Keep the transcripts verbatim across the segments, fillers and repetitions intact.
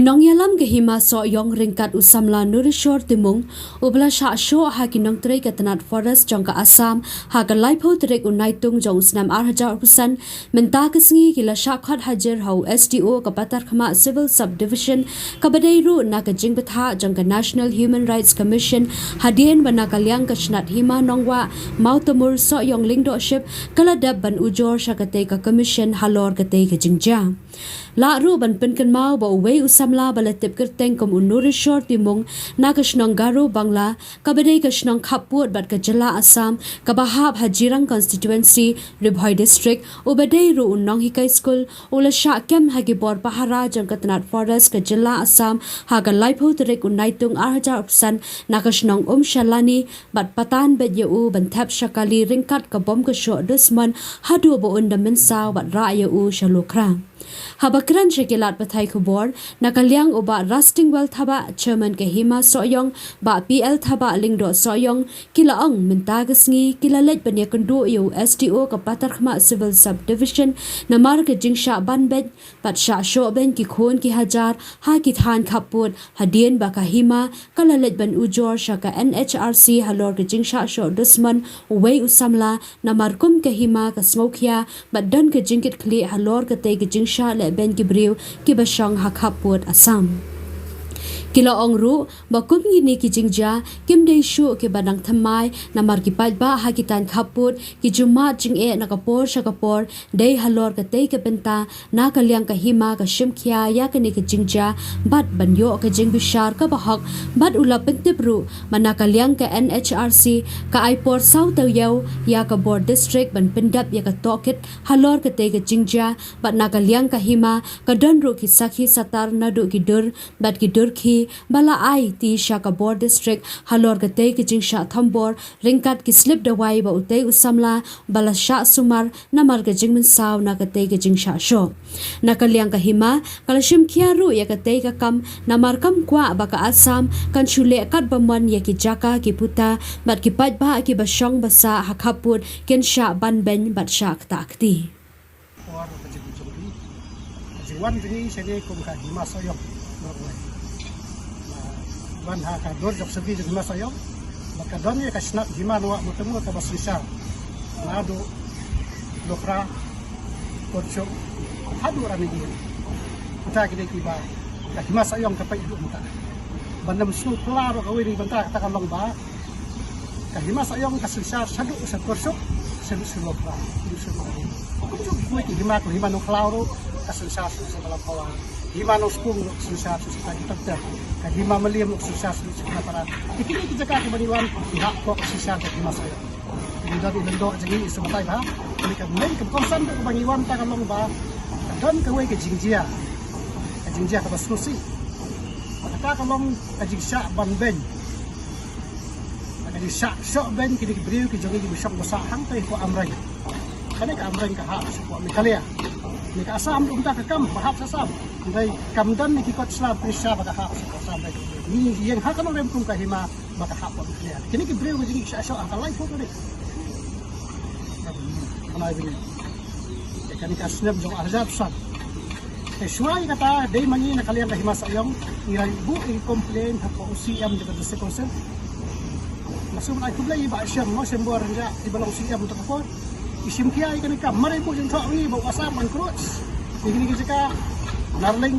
Nongïalam ka Hima Sohiong ryngkat u samla Nurishor Timung, uba la shah shoh ha ki nongtrei ka tnat forest jong ka Assam ha ka laiphew tarik u Naitung jong u snem arhajar arphew san, mynta ka sngi ki la shah khot hajir ha u S D O ka Patharkhmah Civil Subdivision, kaba dei ruh na ka jingbthah jong ka National Human Rights Commission, hadien ba na ka liang ka shnat Hima Nongwah Mawtamur Sohiong Lyngdohship ka la dep ban ujor sha katei ka commission halor katei ka jingjia. Lah ruh ban pynkynmaw ba uwei u samla ba la tip kyrteng kum u Nurishor Timung na ka shnong Garo Bangla, kaba dei ka shnong khappud bad ka jylla Assam, kaba hap ha Jirang Constituency, Ri Bhoi District, uba dei ruh u nonghikai skul, u la shah kem ha ki bor pahara jong ka tnat forest ka jylla Assam ha ka laiphew tarik u Naitung arhajar arphew san na ka shnong Umshalani, bad patan beit ïa u ban thep sha kali ryngkat ka bom ka shoh dusmon haduh ba un da mynsaw bad rah ïa u sha Lukhra. Haba kren sha ki lad pathai khubor, na ka liang u Bah Rastingwell Thabah, Chairman ka Hima Sohiong, Bah P L Thabah Lyngdoh Sohiong, ki la ong mynta ka sngi ki la leit ban ïakynduh ïa u S D O ka Patharkhmah Civil Subdivision namar ka jingshah ban beit bad shah shoh beiñ ki khun ki hajar ha ki thaiñ khappud, hadien ba ka Hima ka la leit ban ujor sha ka N H R C halor ka jingshah shoh dusmon uwei u samla, namar kum ka Hima ka sngewkhia bad don ka jingkitkhlieh halor katei ka jingshah leh beiñ ki briew kiba shong ha khappud Assam. Ki la ong ruh ba kum kine ki jingjia kim dei shuh kiba dang thymmai, namar ki paidbah ha ki thaiñ khappud ki ju mad jingeh na ka por sha ka por. Dei halor katei ka bynta na ka liang ka Hima ka shim khia ïa kane ka jingjia bad ban ïoh ka jingbishar kaba hok, bad u la pyntip ruh ba na ka liang ka N H R C ka ai por saw taïew ïa ka bor district ban pyndep ïa ka tohkit halor katei ka jingjia, bad na ka liang ka Hima ka don ruh ki sakhi satar naduh ki dur bad ki dur khie ba la ai ti sha ka bor district halor katei ka jingshah thombor ryngkat ki slip dawai ba utei u samla ba la shah sumar namar ka jingmynsaw na katei ka jingshah shoh. Na ka liang ka Hima ka la shim khia ruh ïa katei ka kam namar kam kwah ba ka Assam kan shu leh katba mon ïa ki jaka ki puta bad ki paidbah kiba shong ba sah ha khappud kin shah ban beiñ bad shah ktah kti. Por ka jingwan jong ngi shane kum ka Hima Sohiong. Wan ha ka dur jong ka Hima Sohiong. Bad ka don ïa ka shnat Hima Nongwah Mawtamur kaba synshar naduh Lukhra, Kyrshuk haduh Ranegiri. Uta ki dei kiba ka Hima Sohiong ka peit duh mynta. Ban ym sngewphylla ruh kawei na ki bynta kata ka long ba ka Hima Sohiong ka synshar shaduh sha Kyrshuk, shaduh sha Lukhra, shaduh sha Lukhra. Kumjuh kawei ki hima, ka Hima Nongkhlaw ruh ka synshar shaduh sha Balang Phawa. Hima Nongspung ruh ka synshar shaduh sha Tangki Teptep. Ka Hima Mylliem ruh ka synshar shaduh sha Khanapara. Te kine ki jaka kiba ngi wan ki hap ka synshar ka Hima Sohiong. Ngi don i lyngdoh jong ngi i sngewtai ba kane ka main ka concern ruh kaba ngi wan ta ka long ba ka don kawei ka jingjia. Ka jingjia kaba sngewsih. Kata ka long ka jingshah ban beiñ. Ka jingshah shoh beiñ kine ki briew ki jong ngi kiba shong ba sah hangtai hapoh Amreng. Kane ka Amreng ka hap sha hapoh Meghalaya. Kane ka Assam ruh kumta ka kam ba hap sha Assam. Hynrei kam don ïa ki kot sla pyrshah ba ka hap sha hapoh Assam. Ngi ïeng ha ka nongrim kum ka Hima ba ka hap hapoh Meghalaya. Kine ki briew ka jingshah shoh ha ka laiphew tarik. Bnai bnai. Te kane ka snem jong arhajar arphew san. Te shuwa ïa kata dei ma ngi na ka liang ka Hima Sohiong ngi la buh ïa ki complain hapoh u C M jong ka District Council. Nga shu ai khublei ïa i Bah Shem, Bah Shem Bor Rynjah, iba long C M ha kata ka por. I shim khia ïa kane ka kam, mar ïa buh jingthoh ngi ba u Assam u encroach ïa kine ki jaka Narling,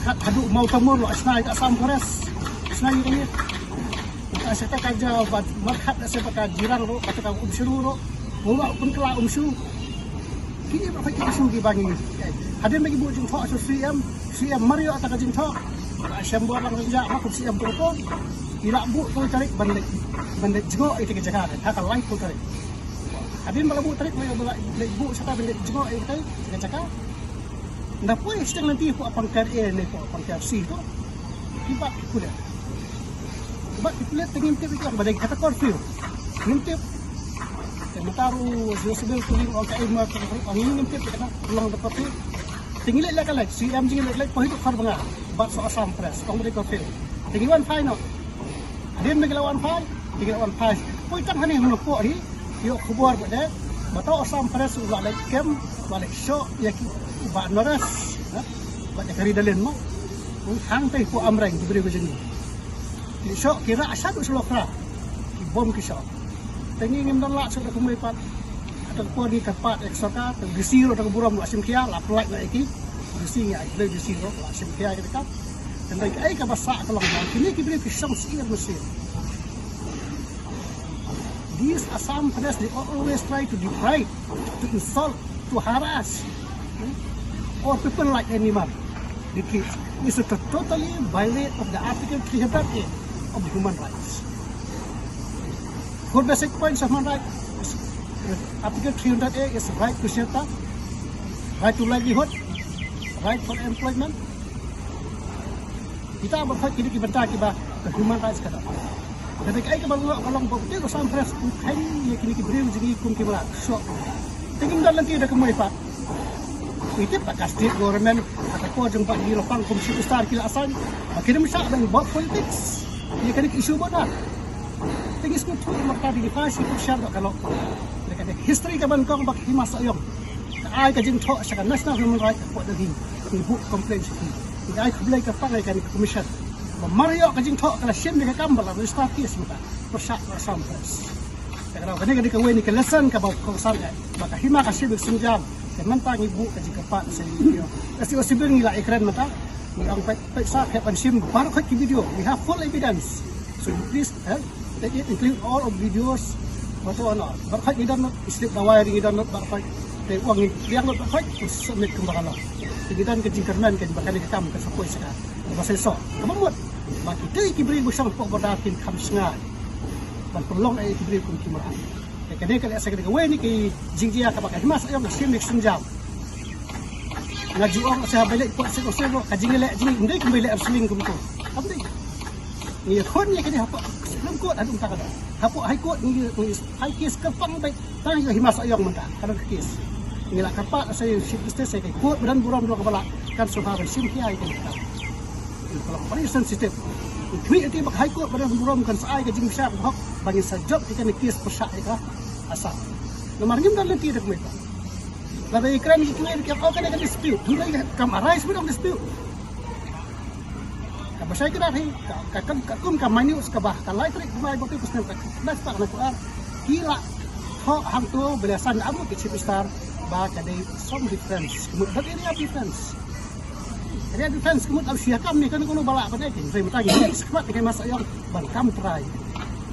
Khat haduh Mawtamur, la shna ïa ka Assam Forest. Shna ïa kane. Ka sha ka jaw bad markhat da sha ka Jirang ruh, kata ka Umshru ruh. Mo ba pynkylla Umshru. Kine ba phi ki Umshru kiba ngi. Hadien ba ki buh jingthoh sha C M, C M mar ïoh ata ka jingthoh. Shem Bor Rynjah ma kum C M tu ko. Ki la buh tu tarik ban leit, ban leit jngoh ïa ka jaka. Ha ka laiphew tarik. Hadien ba la buh tarik, ba la leit buh sha ka ban leit jngoh ïa ka jaka. Nda poi sdang nanti hapoh pangkar A ne hapoh pangkar C tu. Ki bat ki pulit. Ki bat ki pulit te ngim tip ïa ki ong ba dei kata curfew. Ngim tip. Te mynta ruh Josephine Kuling ong ka ai ma ka ong ngim tip ïa kata long da curfew. Te ngi leit leit ka leit, C M jong ngi leit leit poi haduh Kharbanga. Bat sa Assam Press ong ba dei curfew. Te ngi wan phai noh. Hadien ba ngi la wan phai, te ngi la wan phai. Poi tang hangne ha Nongpoh hi, ïoh khubor ba dei, ba ta u Assam Press u la leit kem, u la leit shoh ïa ki, u Bah Naresh, ha? Bad ïa ka Ridalin mo. Hangtei hapoh Amreng ki briew ka jong ngi. Ki shoh ki rah shaduh sha Lawkhra. Ki bom ki shoh. Te ngi ngim don lad shuh da kumwei pat. Hato ka por ngi kyrpad ïa ka sorkar, te D C ruh da ka burom la shim khia, la pyllait noh ïa ki. D C ngi ai khublei D C ruh la shim khia ïa ka kam. Te hynrei kaei kaba sah ka long ba kine ki briew ki shong syiar mynsiem. These Assam Federalists, they always try to deprive, to insult, to harass, hmm, or people like animal. They treat. It's a to- totally violate of the Article three hundred A of human rights. Four basic points of human rights. Article three hundred A is right to shelter, right to livelihood, right for employment. Kita baroh kine ki bynta kiba ka human rights ka dei. Te kaei kaba nga ong ba u Assam Federalists u kheiñ ïa kine ki briew jong ngi kum ki mrad shoh. Te ngim don lynti da kumwei pat. Ngi tip ba ka state government ha ka por jong ba ngi la pang kum chief minister ki la assign ba kim shym shah ban bud politics ïa kane ka issue border. Te ngi sngewthuh ba ka dei ka issue border ka long. Te ka dei history ka ban ong ba ka Hima Sohiong ka ai ka jingthoh sha ka National Human Rights Court da ngi, ngi buh complaint sha ki. Ngi ai khublei kyrpang ïa kane ka commission ba mar ïoh ka jingthoh ka la shim ïa ka kam ba la register case mynta. Pyrshah ka Assam Federalists. Te ka dei kane ka dei kawei na ki lesson kaba kongsan eh ba ka Hima ka shim ïa ka sienjam. Te mynta ngi buh ka jingkyrpad sha ngi. Ka shu shu ngi la ïakren mynta. Ngi ong peit, peit sa, peit ban shim baroh khoit ki video. We have full evidence. So you please, eh, take it, include all of videos. Baroh khoit ngi download, slip da wai ngi download baroh khoit. Te u ong ngi download baroh khoit, u submit kumba ka long. Te ngi don ka jingkyrmen kaba kane ka kam kan sa poi sha ka. Ba sa shisha. Kaba mut ba kita ki briew ba shong hapoh border kin kham shngaiñ ban pynlong ïa ki briew kum ki mrad. Te kane ka leh sa kane kawei na ki jingjia kaba ka Hima Sohiong ka shim ïa ka sienjam. Nga ju ong sa ba leh pok sek sek ka jingïaleh jingïaleh ym dei kumba leh ar sling kumto. Kam dei. Ngi ïakhun ïa kane hapoh Supreme Court haduh mynta ka dei. Hapoh High Court ngi, ngi file case kyrpang beit tang ïa ka Hima Sohiong mynta ka don ka case. Ngi la kyrpad sa ïa u Chief Justice ïa ka court ba don burom jong ka ba la kan sngewbha ban shim khia ïa kane ka kam. Ka long very sensitive. Ngi khmih ïa ka ba ka High Court ba don burom kan sa ai ka jingbishar bahok ba ngin sa jop ïa kane ka case pyrshah ïa ka Assam. Namar ngim don lynti da kumwei pat. Lada ïakren ïa kiwei ki ong kane ka dispute, hynrei kam arise ba dang dispute. Kaba shai kynat hi ka, ka, ka, ka kum ka minutes kaba ka lai tarik Jun ba ka snem ka khyndai spah khyndai phew ar ki la thoh hangto ba la san da u Chief Minister ba ka dei some defense, ka mut that area defense. Area defense ka mut ap sia kam ni kan kono ba la ba dei kin rem ta ngi skhmat ni ka Hima Sohiong ban kam trai.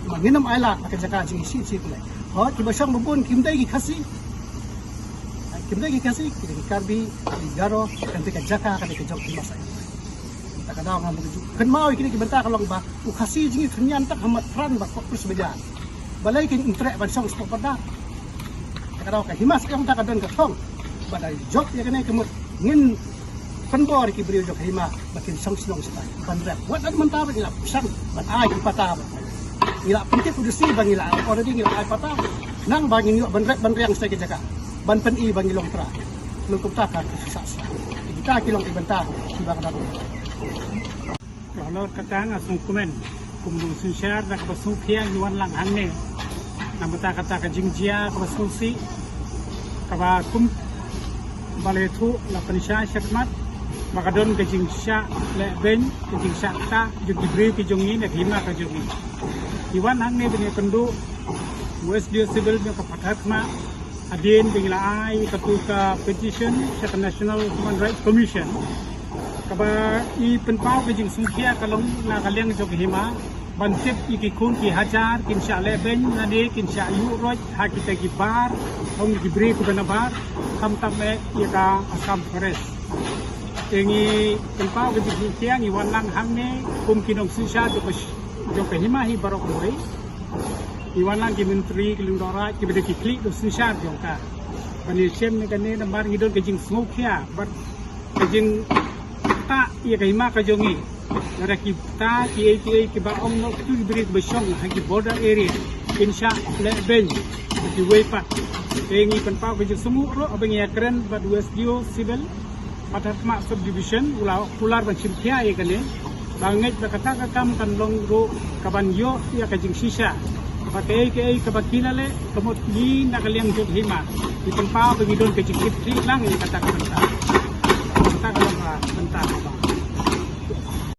Ma ngin ym ailad ba ka jaka jong ngi shi shi khlei. Hooid kiba shong ba bun kim dei ki Khasi. Kim dei ki Khasi, ki dei ki Karbi, ki Garo, kan dei ka jaka, kan dei ka jong ki Maasai. Ta ka daw ngam ju kynmaw ïa kine ki bynta ka long ba u Khasi jong ngi khynñian tak ha mat pran bad pop pris bajar. Balei kin ym treh ban shong sha pop pyrda. Ta ka daw ka Hima Sohiong ta ka don ka thong ba da jop ïa kane ka mut ngin pynbor ïa ki briew jong ka hima ba kin shong shnong shatai ban rep. Wat la mynta ba ngi la pyrshang ban ai ki pata ba ngi la pyntip u D C ba ngi la already ngi la ai pata. Nang ba ngin ïoh ban rep ban riang shatai ka jaka ban pyni ba ngi long trai. Nang kumta ka sa sa kita ki long ki bynta kiba ka dang. Ka halor kata nga sngewkmen kum u nongsynshar da kaba sngewkhia ngi wan lang hangne. Namar kata ka jingjia kaba sngewsih kaba kum ba la ïathuh la pynshai shakhmat ba ka don ka jingshah lehbeiñ, ka jingshah ktah jong ki briew ki jong ngi na ka hima ka jong ngi. Ngi wan hangne ban ïakynduh u S D O Civil jong ka Patharkhmah. Hadien ba ngi la ai katu ka petition sha ka National Human Rights Commission. Kaba i pynpaw ka jingsngewkhia ka long na ka liang jong ka hima ban tip ïa ki khun ki hajar kin shah lehbeiñ lane kin shah ïuh roit ha kita ki bar, ha ki briew kiba na bar, khamtam eh ïa ka Assam Forest. Te ngi pynpaw ka jingsngewkhia ngi wan lang hangne kum ki nongsynshar jong ka, jong ka hima hi baroh kawei. Ngi wan lang ki myntri ki lyngdoh raij kiba dei ki khlieh nongsynshar jong ka. Ban ïashem ïa kane namar ngi don ka jingsngewkhia bad ka jingktah ïa ka hima ka jong ngi. Lada kita kiei kiei kiba ong noh kitu ki briew kiba shong ha ki border area kin shah lehbeiñ ha kiwei pat. Te ngi pynpaw ka jingsngewnguh ruh haba ngi ïakren bad u S D O Civil Patharkhmah Subdivision u la kular ban shim khia ïa kane. Ba ngeit ba kata ka kam kan long ruh kaban ïoh ïa ka jingshisha ba kaei kaei kaba ki la leh ka mut ngi na ka liang jong ka hima ngi pynpaw ba ngi don ka jingkit khlieh lang ïa kata ka bynta. Kata ka long ka bynta kaba